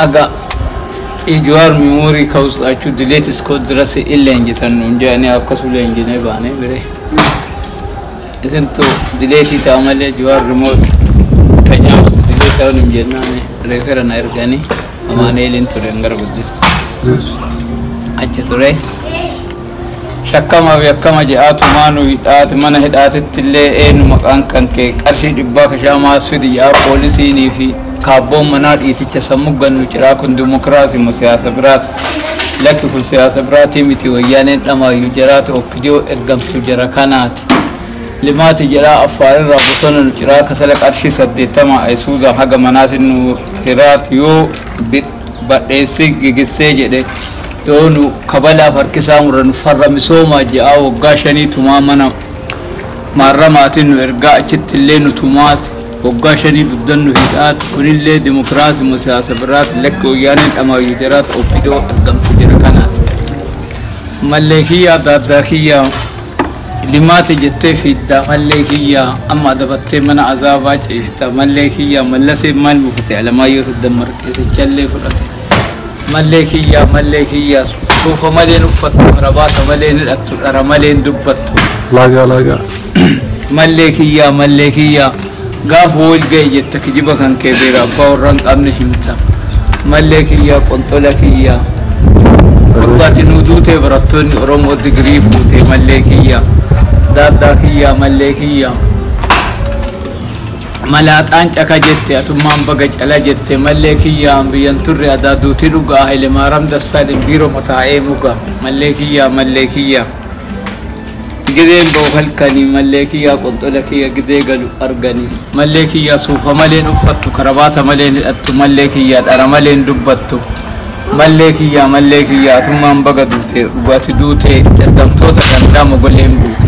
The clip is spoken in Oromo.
Aga Jawaar memory ከውስጣችሁ delete እስከሆነ ድረስ illee injifannu jedhanii akkasuma injinee baanee bire. Isintu delete ta'a malee Jawaar remote ከኛውስ delete ta'uun hin jennaan refer na erganii Amaaneeliin ture gara guddina. Achi ture. Shakkamaa fi akkama jedhaatu maanu hidhaati mana hidhaatitti illee eenyu maqaan kan kee qarshii 100 kashaamaa fidi jedhaa poolisiinii fi kaabboon manaa dhiiticha sammuu gannu ciraa. Kun dimokiraasii moo siyaasa biraati? Lakki, kun siyaasa biraatii miti, wayyaaneen dhamaayyuu jaraati, oppidiyoo ergamtuu jara kanaati. Limaati jedhaa affaarirraa bosona nu ciraa kasala qarshii 80 ayisuuzaan haga manaatiin nu hiraati. Yoo badheessee gigissee jedhe, yoo nu kabalaaf harkisaa muran farra misoomaa jedhaa waggaa 5 tumaa mana maarramaatiin nu ergaa, achitti illee nu tumaati waggaa 5 duddan nu hidhaati. Kunillee dimokiraasii moo siyaasa biraati? Lakki, wayyaaneen dhamaayyuu jaraati, oppidoo ergamtu jira kanaati. Mallee kiyyaa, daaddaa kiyyaa, limaati jettee fiiddaa. Mallee kiyyaa, amma adabattee mana azaabaa ciifta. Mallee kiyyaa, mallasee maal bufate? Alamaayyoo siddan marqeessichallee fudhate. Mallee kiyyaa, mallee kiyyaa, suufa maleen uffattu, karabaata maleen hidhattu, dhara maleen dubbattu. Laagaa laagaa. Mallee kiyyaa, mallee kiyyaa, gaafa wal ga'e jetta kijiba kan kee beera abbaa warra hin qabne himta. Mallee kiyyaa, qonxola kiyyaa, waggaatti nuu duutee barattoonni Oromoo digirii fuute. Mallee kiyyaa, daaddaa kiyyaa, mallee kiyyaa, malaaxaan caka jette, atummaan baga cala jette. Mallee kiyyaa, biyyan turre adaa duuti dhugaa, Hayilemaariyaam Dassaaleny biiroo mataa'ee muga. Mallee kiyyaa, mallee kiyyaa, gideen ba'u halkanii. Mallee kiyyaa, qonxola kiyya, gidee galu arganii. Mallee kiyyaa, suufa maleen uffattu, karabaata maleen hidhattu. Mallee kiyyaa, dhara maleen dubbattu. Mallee kiyyaa, mallee kiyyaa, atummaan baga duute, dhugaati duute, ergamtoota gandaa mogoleen buute.